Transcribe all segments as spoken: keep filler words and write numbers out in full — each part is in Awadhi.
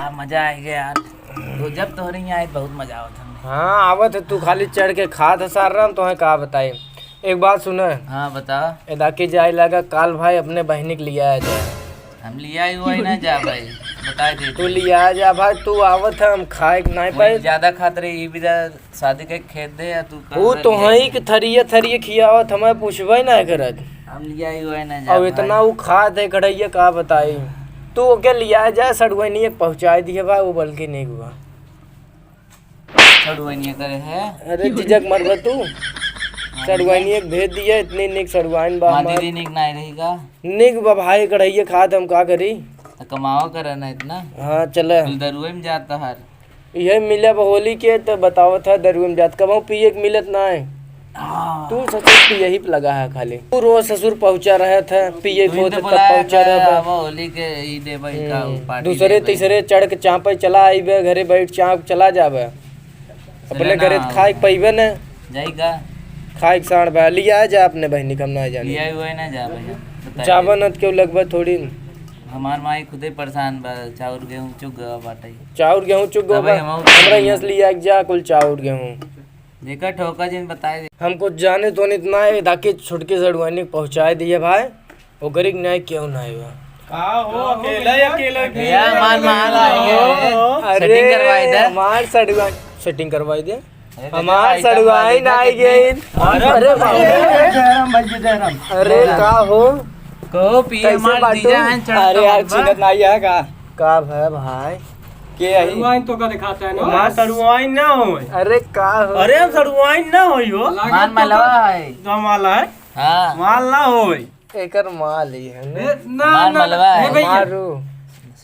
अब मजा आइ गया यार। तो जब तोहरे यहाँ आए, बहुत मजा आवत हमने। हाँ, आवत है, तू खाली चढ़ के खात है सार राम, तोहे का बताई। एक बात सुन। हाँ, बता। एदा के जाए लगा, काल भाई अपने बहिनी के लिया आ जाए। हम लिया ही हुआ ही ना जा भाई, बता दे। तू लिया जा भाई, तू आवत है, हम खाए के नहीं वही पाए। ज्यादा खात रही, ई भी जा शादी के खेत दे या तू वो कर तो ले। हई कि थरिये थरिये खियावत, हमें पूछबे ना करत। हम लिया ही हुआ ना जा अब भाई। इतना वो खात है कढ़ैया, का बताई। तू ओके लिया जा, सड़ुआइनी एक पहुँचाए दिए बा, वो बल्कि नहीं हुआ। सड़ुआइनी करे है। अरे झिझक मरबा तू। हाँ, सड़ुआइनी एक भेज दिया, इतनी निक सड़ुआइन बा हमार हमार। दीदी निक नहीं रहेगा। निक बा भाई, कढ़ैया खात हम का करी। तो कमावा करे ना इतना। हाँ, चले। तू दरुए में जाता हर। यही मिले अब होली के, तो बतावत है दरुए में जात, कबहूँ पिए के मिलत ना है। हाँ। तू ससुर पिए ही पे लगा है खाली। तू रोज ससुर पहुँचा रहे थे, पिए तू ही होत तो तब बुलाया पहुँचा था, रहे बा। अब होली के ई देबे का, हम्म, पार्टी दूसरे देबे। तीसरे चढ़ के चाँपे चला आइबे, घरे बैठ चाँप चला जाबे। चले अपने ना घरे आवा। खाए के पइबे न। जाई का? खाए के साँड़ बा, लिया जा अपने बहिनी के, हम ना जानी। लिया हुआ ना जा भैया, बताइए। जाबे न त केहू लगबे थोड़ी न। हमार माई खुदे परेशान बा, चाउर गेहूँ चुक गवा बाटे। चाउर गेहूँ चुक गवा तबे बा। हम आउर हमरा यहाँ से लिया के जा कुल चाउर गेहूँ। जेकर ठोका जिन बताए दे। हम कुछ जाने तो नहीं इतना है, ताकि छोटके सड़ुआनी के पहुँचाए दिए भाई, ओकरे के नहीं क्यों नहीं बा। का हो, अकेला ही अकेला भी ए, हमार माल आई है। अरे, setting करवाई दे। हमार सड़ुआ-, setting करवाई दे। अरे, हमार देखो, सड़ुआइन item आई देखो। गइन। अरे, अरे, बाप रे। जयराम भाई, जयराम। अरे, का हो? कहो, पिए कैसे हमार बाटू? जीजा हैं, चढ़ अरे यार, बा। चिन्हत नहीं है का? का भय भाई? के आई? सड़ुआइन तो का दिखाता है ना? हमार सड़ुआइन ना होए। अरे, का हो? अरे, हम सड़ुआइन ना होई हो। मान मलवा है। तो माला है? हाँ। माल ना होए। एकर माल ही है ना? ए, ना, हमार ना, मलवा ए है। भैया। मारू।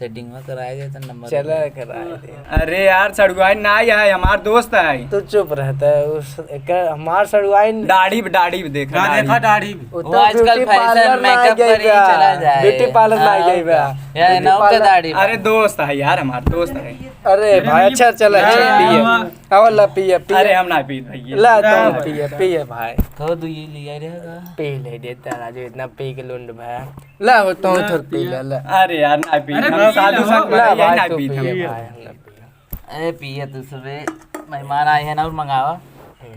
Setting में कराए दे तो number चला दे। कराए दे। अरे यार, सड़ुआइन ना आया है, हमार दोस्त है। तू चुप रहता है, उस, एकर, हमार सड़ुआइन दाढ़ी, दाढ़ी देख, ना दाढ़ी। देखा दाढ़ी। वो वो तो आजकल beauty parlour fashion, ना makeup गई पर ही बा। चला जाए। Beauty parlour ना हाँ, गई बा। या beauty नौ का parlour। दाढ़ी बा। अरे दोस्त है यार, हमार दोस्त है। अरे अरे भाई, भैया, अच्छा, चला, अच्छा, हाँ, पिए। हाँ। आवा, ला, पिया, पिया। अरे, हम ना पीत भैया। ला, ना तुम भाई। पिया, पिया भाई। कहो, तू ये लिया रहेगा? पी ले देता राजू, इतना पी के लुंड भा। ला, हो, तुम ना थोड़ पी पिया। ले, ला। अरे यार, ना पी, अरे, हम पी साधु लो। संत ला, वाले, ये भाई, ना तू पी। पिया भाई, हम ना पिया। अरे, पिया, तू सबे मेहमान आए हैं ना, और मंगावा।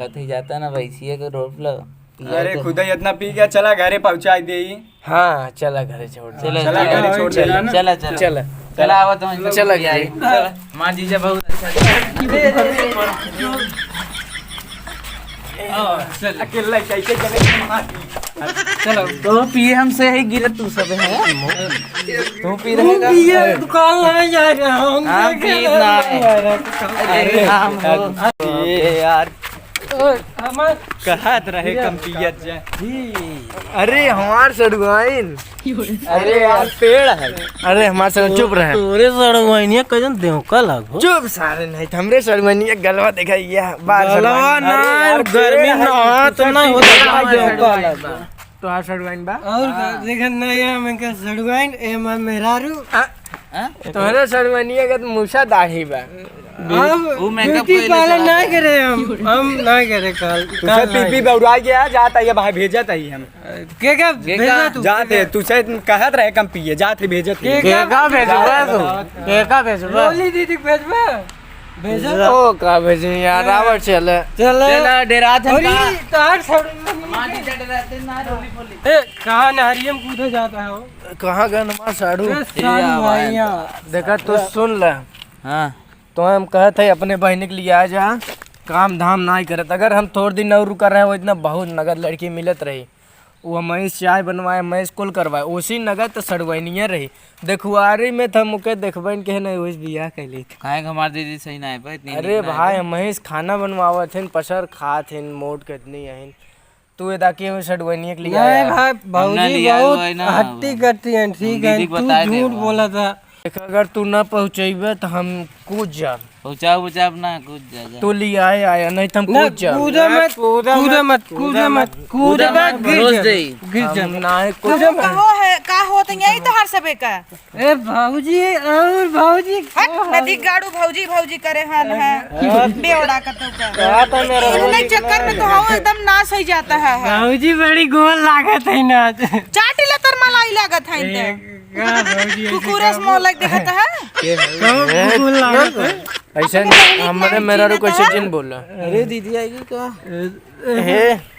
कथी जाता ना, वैसिए को रोप लो। पिया अरे, तो। खुदा इतना पी गया, चला घरे पहुँचाई दे। हाँ, चला घरे छोड़ दे। चला, चला, चला, घरे छोड़ दे। चला, चला, चला। चला। चला, आवा तो हम चला, पिया घरे। चला। हमार जीजा बहुत अच्छा। अकेला कैसे चले मार? चलो। तो पिए हमसे ही गिरे तू सब है। तू पी तू रहेगा? पिए दुकान लगे जा रहा हूँ। हम पी ना। अरे, हम हो। अरे यार। कहत रहे कम पियत जा। अरे हमार सड़ुआइन। अरे यार पेड़ है। अरे हमार सड़ुआइन चुप रहे। तोरे सड़ुआइनिया कजन देव का लागो। चुप सारे नहीं, हमरे सड़ुआइनिया गलवा देखा ये बार गलवा सड़ुआइन। ना, अरे यार गर्मी पेड़ है, ना, तो ना होता। देव का लागो। तोहार सड़ुआइन बा? और का, देखन ना, ये हमन के सड़ुआइन, ए हमार मेहरारू। आ, हाँ? तोहरे सड़ुआइनिया के तो मूसा दाढ़ी बा। अब वो makeup beauty parlour ना करे हम, हम ना करे काल, तुझे काल ना पीपी करे। बौरा गया, जाता ये भाई भेजत है हम। के का के भेजबा का? तू? जाते, तुझे कहत रहे कम पिए, जाते भेजत के है। का के का भेजबा तू? के का भेजबा? लोली दीदी के भेजबा? भेजो। ओ, का भेजी यार, हाँ। रावण चले। चलो। चलो, डेरा थे और का? ये तार छोड़। माँ जी डराते ना, रोली फोली। ए, कहाँ नहरिया में कूदे जाता है वो? कहाँ गन मार साढ़ू? ए, साढ़ू ए, भाई आवाज। यहाँ। देखा, तू सुन ले। हाँ। तो हम कहत है, अपने बहिनी के लिए आ जा, काम धाम ना ही करत। अगर हम थोड़ दिन और रुका रहे, वो इतना बहुत नगद लड़की मिलत रही। वो हमें चाय बनवाए, हमें कुल करवाए, उसी नगद तो सड़वैनिया रही। देखुआरी में था, मुके देखबैन के नहीं, वही बियाह कैली थी। काहे के हमार दीदी सही ना है बा, इतनी अरे नीक ना है भाई, बा। हमें खाना बनवावत हैं, पसर खात हैं, मोट कितनी हैं। तू एदा के हो सड़वैनिया के लिए नहीं आया? भाई, हमने भौजी लिया बहुत हुआ है ना, हट्टी कट्टी हैं, हम ठीक दीदी है, को तू बता दे झूठ बा। बोला था। देख, अगर तू ना पहुँचैबे तो हम कूद जाब। पहुँचाओ, पहुँचाओ ना, कूद जा, जा। तू लियाए आया, नहीं तो हम ना, कूद जाब। कूदे मत, कूदे मत, कूदे मत, कूदे मत, गिर जा, गिर जा। हम ना है कूद कूदे मत। कहो है, का होत है यही तो हर सबे का। ए भौजी, और भौजी, हट, नदी गाड़ू भौजी, भौजी करे हन है। बेवड़ा कतौ का। कहा था मेरा इतने चक्कर में तो हवा एकदम नाश हो जाता है, है। भौजी बड़ी गोल लागत है ना। चाटी ले तर मलाई लागत है इनके। का भौजी ऐसे कुकुरस का मोहलक देखत है। के है? कौन ए, बोल रहा है? ऐसे हमरे मेहरारू कैसे जिन बोला? अरे दीदी आएगी का? हे।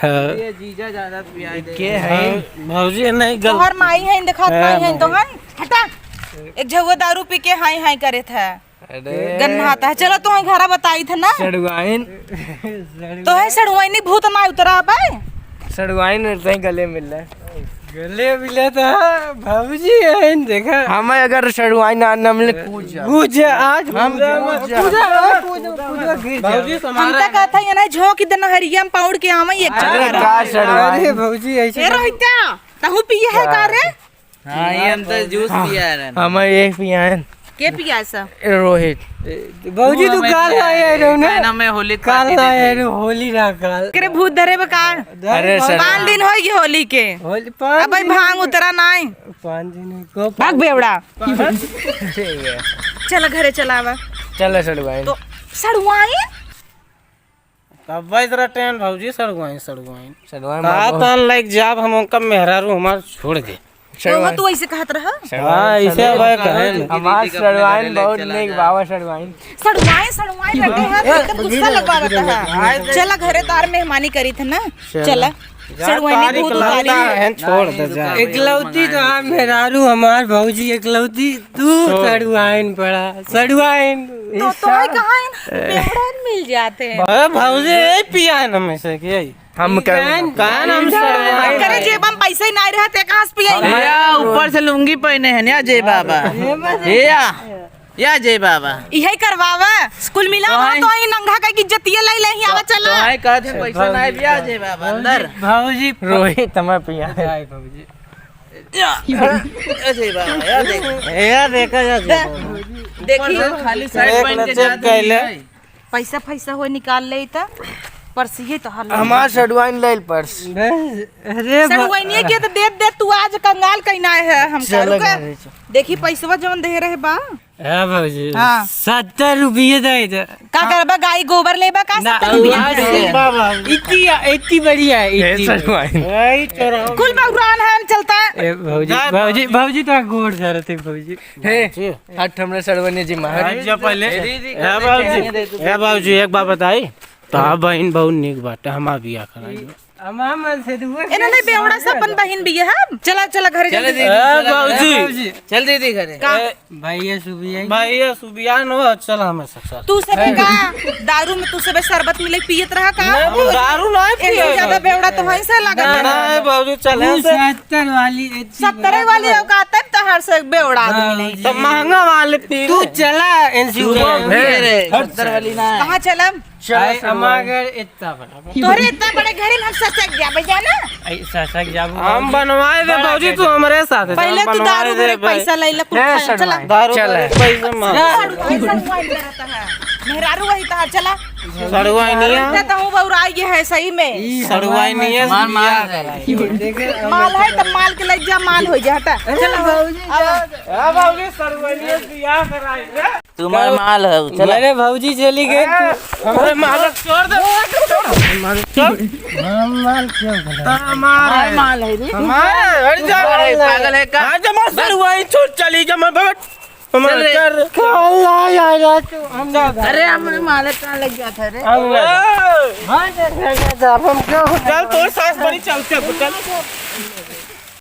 हाँ। ये जीजा ज्यादा पियाए दे। के है? भौजी नहीं गल- तोहर माई है, देखत हाँ, माई है, माई। तोहर हटा। एक झउआ दारू पी के हाय हाय करे था। अरे। गन्ना आता है। चलो, तुम्हें घरा बताई था ना। सड़ुआइन। तो है सड़ुआइनी भूत ना उतरा बे। सड़ुआइन तई गले मिल रहा है। गले मिले तो भौजी है, देखा। हमें अगर सड़ुआइन ना, ना मिले, कूद जा। कूद जा, आज हम कूद जा। कूद जा, कूद जा, कूद जा, गिर जा। भौजी हम तो कहता है ना, झोंक दे नहरिया में पौड़ के आवे एक अरे चक्कर। का सड़ुआइन? अरे भौजी ऐसे ए रोहित्या, तहु पिए है का रे? हाँ, ये हम तो जूस पिया है। हमें एक पिया है। के पिया है सब? रोहित। भौजी, तू काल आए रहो ना? कहना मैं होली काल party आए देते। रहो, होली रहा काल। करे भूत धरे बा का? अरे सर। पाँच दिन होई गई होली के। होली पाँच अब भाई दिन भांग उतरा नाई। पाँच दिन को भाग बेवड़ा। चल घरे चलावा। चल सड़ुआइन। तो सड़ुआइन? कब्बे इतरा टेन भौजी सड़ुआइन, सड़ुआइन। सड़ुआइन का बहुत तन लाइक जाब हम उनका मेहरारू हमार छोड़ दे। तो सड़ुआइन। तू ऐसे कहत रहा? हाँ, ऐसे भाई कहे न। हमार सड़ुआइन बहुत नीक बाबा सड़ुआइन। सड़ुआइन, सड़ुआइन लगे हैं, तो एकदम गुस्सा लगवा देता है। चला घरे तार मेहमानी करी थे ना। चला। सड़ुआइनी भूत उतारी। छोड़ दे जा। एकलौती तो आप मेहरारू हमार भौजी, एकलौती तू सड़ुआइन पड़ा, सड़ुआइन। तो, तो है कहाँ है? बेवड़न मिल जाते हैं। अरे भौजी, यही पिया है ना में से, कि यही? हम पिया है, कहाँ नाम सड़ुआइन? करे जेबा में पैसे ही नहीं रहते, कहाँ से पिया? भैया, ऊपर से लुंगी पहने हैं ना, जय बाबा। ये बस या, या जय बाबा। इहे करवावा, कुल मिला तो हुआ है। तो ही नंगा का इज्जतिया ले ले ही आवा तो, चला। तो है कहत है पैसा नहीं बिया जय बाबा अंदर। भौजी, रोहित तमा पिया है। भौजी। या, ए जय बाबा, या देख। ए, या देखा जा। देखी। ऊपर से खाली शर्ट एक पहन के नजर जात कैले। है। पैसा, पैसा हो निकाल ले त पर्स ये तो हल। हमार सड़ुआइन लेल पर्स। अरे सड़ुआइनिए के तो देत देत तू आज कंगाल कइना है हम चलो सारू का। घरे चल। देखी पैसवा जौन दे रहे बा। ए भौजी, हाँ। सत्तर रुपये दे दे। का करबा, गाय गोबर लेबा का ना, सत्तर रुपये? बाबा, इतनी, इतनी बढ़िया है, हे इतनी। सड़ुआइन। ए, चोरवा। कुल बउरान है, हम चलता है। ए भौजी, जा। भौजी, भौजी तो गोड़ धरते भौजी। हे, जी। हट हमरे सड़ुआइन जी मार। हट जा पहले। ए दीदी, ए बाबूजी, ए बाबूजी, एक बात बताई। तो हाँ बहिन बहुत नीक बात है, हमार बियाह कराई। हमार मन से दुआ इन्होंने बेवड़ा से अपन बहिन बियाह। चला, चला घरे चल जल्दी। दीदी, ए चला बाबूजी। घरे। चल दीदी घरे। का? ए, भैया सुबिया। भैया सुबिया न हो, चल हमें ससुराल। तू सबे का दारू में तू सबे शरबत मिले पियत रहा का? नहीं, हम दारू नहीं एही पिए। ज्यादा बेवड़ा तो वहीं से लागत है। नहीं, बाबूजी, चल तू ऐसे। सत्तर वाली, एट्टी सत्तरे वाली वाली। औकात है, तहार से बेवड़ा आदमी नहीं। तो महंगा वाले पी तू ले। चला एनसी तू उड़े। बोल दे रे, सत्तर वाली ना। कहाँ चलम? चला आए, सड़ुआइन। हमार घर इतना बड़ा। तोरे इतना बड़े घर में हम ससक जाबे जाना? आई ससक जाबू हम बाबूजी। बनवाए दे बड़ा बाबूजी, घर तू है। हमरे साथ है, पहले हम तू बनवाए दारू दे मेरे भाई। पैसा ले ले, कुल ए, खा, सड़ुआइन। चला। दारू चला। पैसा मार। सड़ुआइन, सड़ुआइन करत है। मेहरारू वही तहार, चला। सड़ुआइन नहीं है। तो हूँ बउराई है सही में। सड़ुआइन नहीं है। मार, मार। माल है तो माल के ले जा, माल हो जा, हटा। चला। बाबूजी, अब जा। ए बाबूजी, सड़ुआइन बियाह कराई रे। तुम्हार माल है, चला। मेरे भौजी चली गई। ए, हमरे माल छोड़ दे। माल छोड़। हम माल क्यों बोला? हमार हमार है। माल है रे। हमार है, हट जा। अरे, पागल है का? हाँ, जब मैं सड़ुआइन छोड़ चली, जब मैं भगत, हमार चल रे। कर। कल आ जाएगा तू, हम ना अरे, हमरे माल कहाँ लग गया था रे? हम ना। ए। हाँ, देख, देख, देख, अब हम क्या हो चल, तोर सास बड़ी चलते हो, चल।